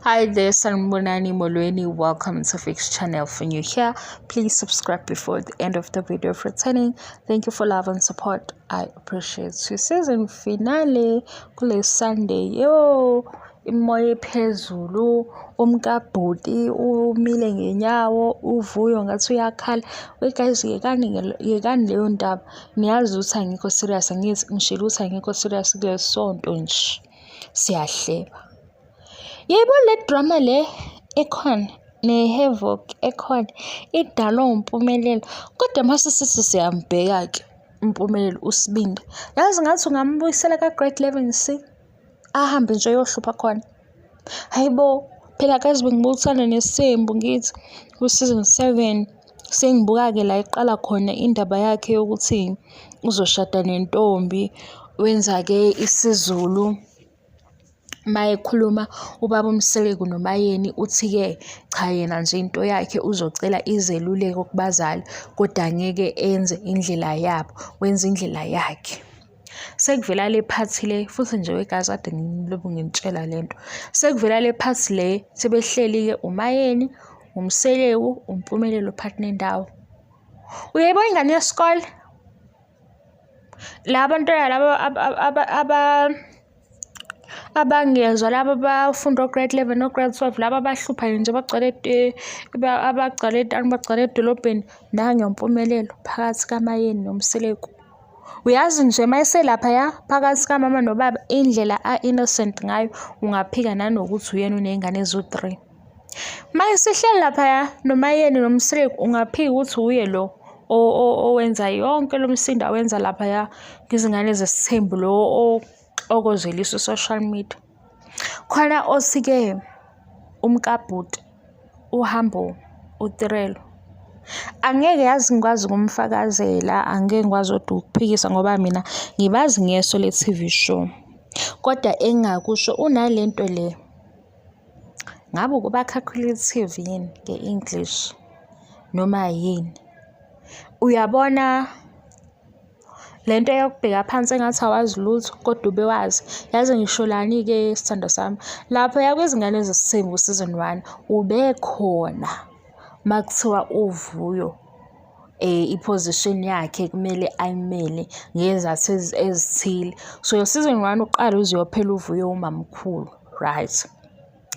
Hi there, Sanibonani Molweni. Welcome to Fix Channel. For new here, please subscribe before the end of the video. For returning, thank you for love and support. I appreciate you. Season finale kule Sunday. Yo, imoya ephezulu, umkabhuti umile ngenyawo, uVuyo ngathi uyakhala. We guys, yekani yekani leyo ndaba. Niyazi ukuthi angikho serious, angithi ngishilo ukuthi angikho serious kule sonto nje. Siyahleba. Yebo, le drama le ekhona ne-havoc ekhona idalwa uMpumelelo, kodwa mase sithi siyambheka-ke uMpumelelo uSibindi, yazi ngathi ungambuyisela ka-grade 11 C, ahambe nje ayohlupha khona. Hayi bo, phela kazi bengibuka Uthando Nesithembu ngithi ku-season 7, sengibuka-ke la iqala khona indaba yakhe yokuthi uzoshada nentombi, wenza-ke isiZulu. Uma ekhuluma ubaba uMseleku noMaYeni uthi-ke cha, yena nje into yakhe uzocela izeluleko kubazali, kodwa angeke enze indlela yabo, wenza indlela yakhe. Sekuvela le part le futhi nje wegazi kade ngilobu nginitshela lento. Sekuvela le part le sebehleli-ke uMaYeni, uMseleku, uMpumelelo phakathi nendawo. Uyayibona ingane yesikole? La bantwana laba abangezwa laba abafunda o-grade 11, o-grade 12, laba abahluphayo nje abagcwele abagcwele abagcwele edolobheni, nange uMpumelelo phakathi kaMaYeni noMseleku. Uyazi nje uma eselaphaya phakathi kamama nobaba, indlela a-innocent ngayo, ungaphika nanokuthi uyena uney'ngane eziwu-3. Uma esehleli laphaya noMaYeni noMseleku, ungaphika ukuthi uye lo owenza yonke lo msindo awenza laphaya ngezingane zesithembu, lo oxokozelisa u-social media. Khona othi-ke umkabhuti uhambo uTirelo. Angeke yazi ngikwazi ukumfakazela, angeke ngikwazi kodwa ukuphikisa ngoba mina ngibazi ngeso le-T_V show. Kodwa engingakusho unalento le, ngabe ukuba calculative yini nge-English noma yini? Uyabona lento yokubheka phansi engathi awazi lutho kodwa ube wazi. Yazi ngisholani-ke sithandwa sami, laphaya kwizingane zesithembu season 1 ubekhona uma kuthiwa uVuyo i-position yakhe kumele ayimele ngezathu ezithile. So season 1 uqala uze uyophela uVuyo umamkhulu, right?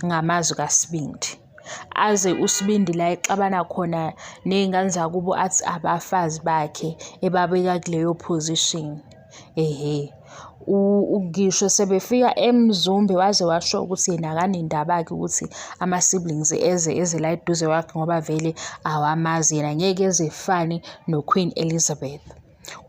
Ngamazwi kaSibindi. Aze uSibindi la exabana khona ney'ngane zakubo athi abafazi bakhe ebabeka kuleyo position. Ehhe. Ngisho sebefika eMzumbe waze washo ukuthi yena akanendaba-ke ukuthi ama-siblings eze eze la eduze kwakhe ngoba vele awamazi yena ngeke eze efane no-Queen Elizabeth.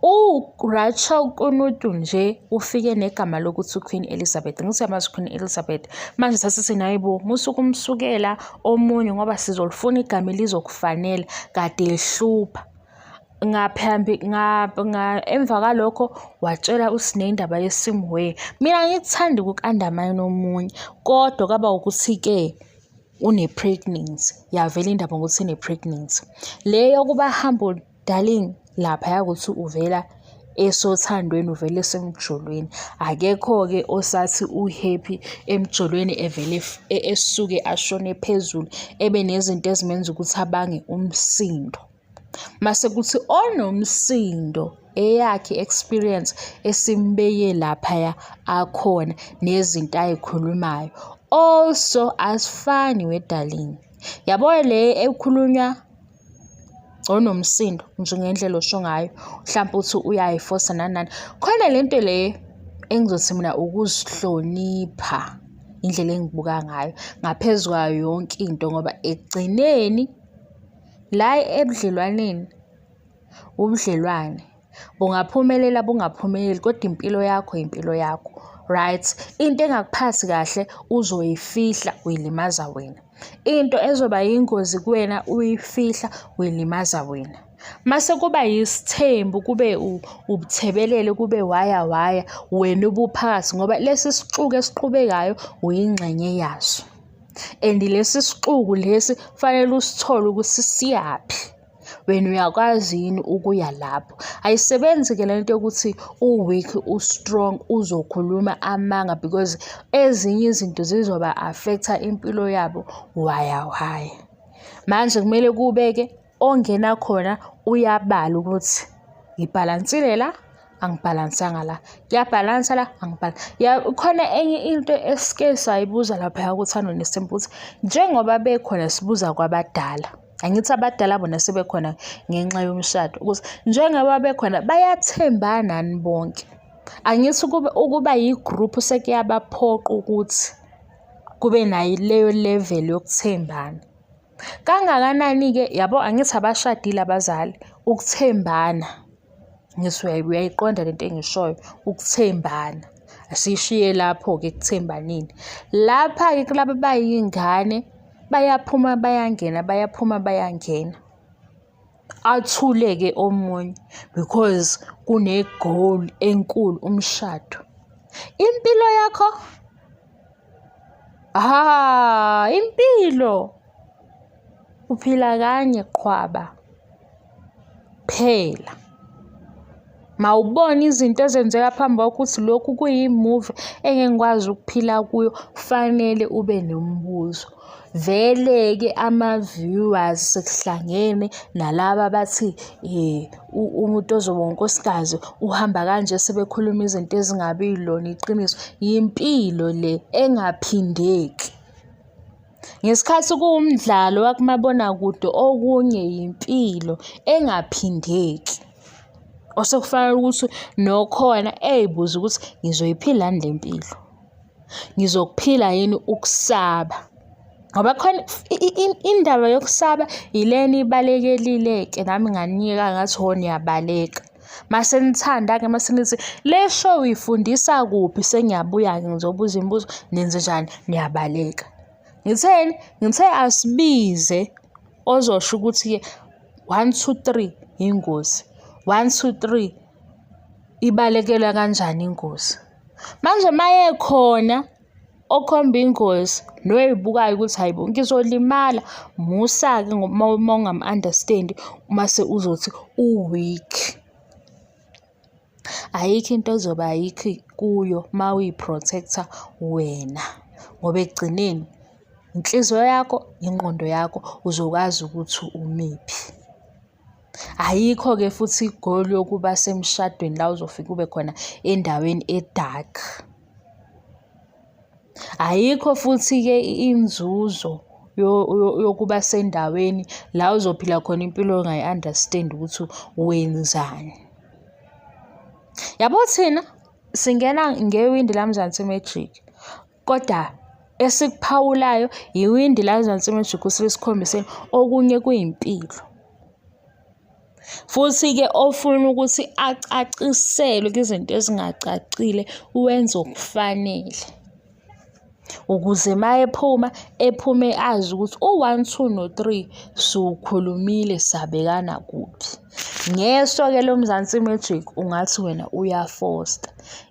URachel Kunutu nje ufike negama lokuthi uQueen Elizabeth. Ngithi uyamazi uQueen Elizabeth. Manje sasithi naye bo, musa ukumsukela omunye ngoba sizolifuna igama elizokufanela kade ehlupha. Ngaphambi emva kwalokho watshela uSne indaba yeSimwe. Mina angikuthandi uku-undermine omunye, kodwa kwaba ukuthi-ke une-pregnancy, yavela indaba ngokuthi une-pregnancy. Le yokuba humble darling laphaya ukuthi uvela esothandweni, uvela esemjolweni. Akekho-ke osathi u-happy emjolweni evele esuke ashone phezulu ebe nezinto ezimenza ukuthi abange umsindo. Mase kuthi onomsindo eyakhe i-experience esimbeke laphaya akhona nezinto ay'khulumayo. Also asifani we darling. Yabo le ekhulunywa onomsindo nje ngendlela osho ngayo, mhlampe uthi uyayifosa nani nani. Khona lento le engizothi mina ukuzihlonipha indlela engibuka ngayo ngaphezu kwayo yonke into, ngoba ekugcineni la ebudlelwaneni, ubudlelwane bungaphumelela bungaphumeleli, kodwa impilo yakho impilo yakho, right? Into engakuphathi kahle uzoyifihla uyilimaza wena. Into ezoba yingozi kuwena uyifihla uyilimaza wena. Mase kuba yisithembu, kube ubuthebelele, kube waya waya, wena ubuphakathi ngoba lesi sixuku esiqhubekayo uyingxenye yaso. And lesi sixuku lesi fanele usithole ukuthi siyaphi. Wena uyakwazi yini ukuya lapho? Ayisebenzi-ke le nto yokuthi u-weak u-strong uzokhuluma amanga because ezinye izinto zizoba-affect-a impilo yabo waya waya. Manje kumele kube-ke ongena khona uyabala ukuthi ngibhalansile la, angibhalansanga la, kuyabhalansa la, khona enye into esike sayibuza laphaya kuThando Nesithembu ukuthi njengoba bekhona sibuza kwabadala, angithi abadala bona sebekhona ngenxa yomshado, ukuthi njengoba bekhona bayathembana yini bonke? Angithi ukuba yi-group sekuyabaphoqa ukuthi kube nayo leyo level yokuthembana. Kangakanani-ke yabo angithi abashadile abazali, ukuthembana ngithi uyayiqonda lento engishoyo, ukuthembana. Asiyishiye lapho-ke ekuthembaneni. Lapha-ke kulaba abayiy'ngane bayaphuma bayangena, bayaphuma bayangena. Athule-ke omunye because kune-goal enkulu, umshado. Impilo yakho Ha, impilo uphila kanye qhwaba phela. Mawubona izinto ezenzeka phambi kwakho ukuthi lokhu kuyi-movie engeke ngikwazi ukuphila kuyo, kufanele ube nombuzo. Vele-ke ama-viewers sekuhlangene nalaba abathi umuntu ozoba unkosikazi uhamba kanje sebekhuluma izinto ezingabi yilona iqiniso. Yimpilo le engaphindeki. Ngesikhathi kuwumdlalo wakumabonakude okunye yimpilo engaphindeki. Osekufanele ukuthi nokhona ey'buze ukuthi ngizoyiphila yini le mpilo? Ngizokuphila yini ukusaba? Ngoba khona indaba yokusaba yilena ibalekelile-ke nami nganiyeka ngathi hho niyabaleka. Mase nithanda-ke mase nithi le show ifundisa kuphi sengiyabuya-ke ngizobuza imibuzo nenzenjani niyabaleka. Ngitheni? Ngithe asibize ozosho ukuthi-ke one, two, three ingozi, one, two, three ibalekelwa kanjani ingozi. Manje mayekhona okhomba ingozi noyibukayo ukuthi hhayi bo ngizolimala, musa-ke uma ungamu-understand-i mase uzothi u-weak. Ayikho into ozoba ayikho kuyo uma uyi-protect-a wena ngoba ekugcineni inhliziyo yakho, ingqondo yakho uzokwazi ukuthi umiphi. Ayikho-ke futhi i-goal yokuba semshadweni la ozofike ube khona endaweni e-dark. Ayikho futhi-ke inzuzo yokuba sendaweni la ozophila khona impilo ongayi-understand ukuthi wenzani. Yabo thina singena ngewindi laMzansi Magic. Kodwa esikuphawulayo yiwindi la Mzansi Magic ukuthi lisikhombiseni okunye kuyimpilo. Futhi-ke ofuna ukuthi acaciselwe kwizinto ezingacacile wenza okufanele. Ukuze uma ephuma, ephume azi ukuthi u-one, two, no-three siwukhulumile sabekana kuphi. Ngeso-ke loMzansi Magic ungathi wena uyafosta,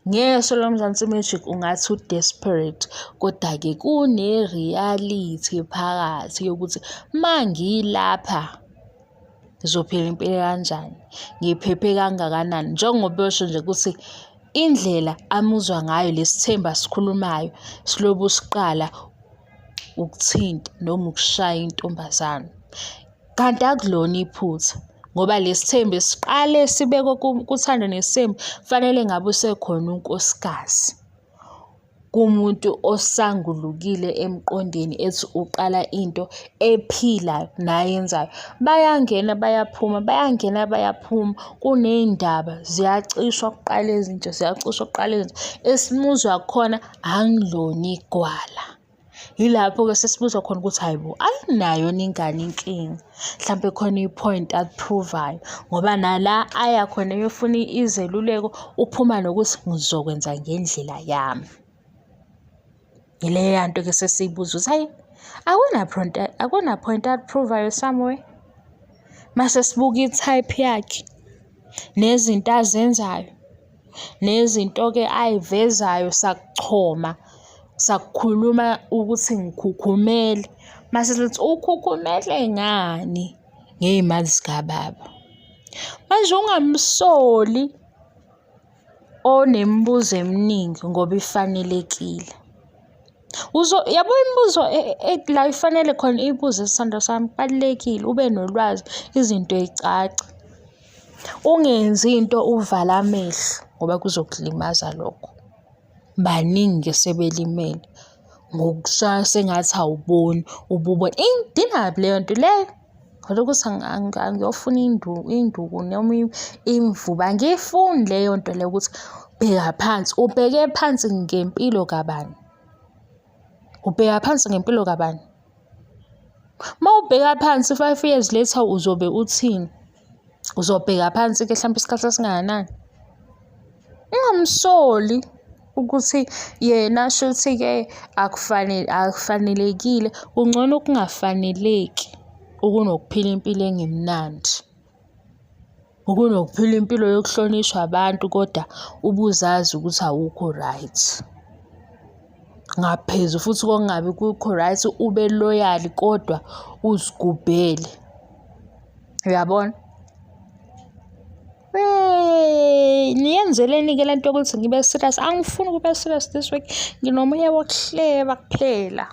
ngeso loMzansi Magic ungathi u-desperate, koda-ke kune-reality phakathi yokuthi mangilapha ngizophila impilo ekanjani, ngiphephe kangakanani. Njengoba esho nje ukuthi indlela amuzwa ngayo lesi thembu asikhulumayo silobu siqala ukuthinta noma ukushaya intombazane. Kanti akulona iphutha ngoba lesi thembu siqale sibekwe kuThando Nesithembu kufanele ngabe usekhona unkosikazi. Kumuntu osangulukile emqondweni ethi uqala into ephilayo nayenzayo. Bayangena bayaphuma, bayangena bayaphuma, kuney'ndaba ziyacishwa kuqale ezintsha, ziyacishwa kuqale ezintsha. Esimuzwa khona angilona igwala. Yilapho-ke sesibuza khona ukuthi hhayi bo, ayinayo yini ingane inkinga? Mhlampe khona i-point ali-prove-ayo ngoba nala aya khona eyofuna izeluleko uphuma nokuthi ngizokwenza ngendlela yami. Yileya nto-ke sesiyibuza ukuthi hhayi akuna-point ali-prove-ayo somewhere? Mase sibuka i-type yakhe nezinto azenzayo. Nezinto-ke ay'vezayo sakuchoma, sakukhuluma ukuthi ngikhukhumele. Mase sithi ukhukhumele ngani? ngey'mali zikababa. Manje ungamsoli onemibuzo eminingi ngoba ifanelekile. Yabo imibuzo e, e, la ifanele khona ibuze sithandwa sami, kubalulekile ube nolwazi izinto y'cace. Ungenzi into uvale amehlo ngoba kuzokulimaza lokho. Baningi esebelimele ngokushaya sengathi awuboni ububona. Ingidina kabi leyo nto leyo. Ngicela ukuthi angiyofuna induku noma imvubu, angiyifuni leyo nto leyo ukuthi bheka phansi. Ubheke phansi ngempilo kabani? Ubheka phansi ngempilo kabani? Uma ubheka phansi 5 years later uzobe uthini? Uzobheka phansi-ke hlampe isikhathi esingakanani? Ungamsoli ukuthi yena shuthi-ke akufanele akufanelekile. Kungcono ukungafaneleki ukunokuphila impilo engemnandi. Ukunokuphila impilo yokuhlonishwa abantu kodwa ubuzazi ukuthi awukho right. Ngaphezu futhi kokungabi kukho right ube loyal kodwa uzigubhele. Uyabona? Niyenzeleni-ke le nto yokuthi ngibe serious? Angifuni ukuba serious this week. Nginomoya wokuhleba kuphela.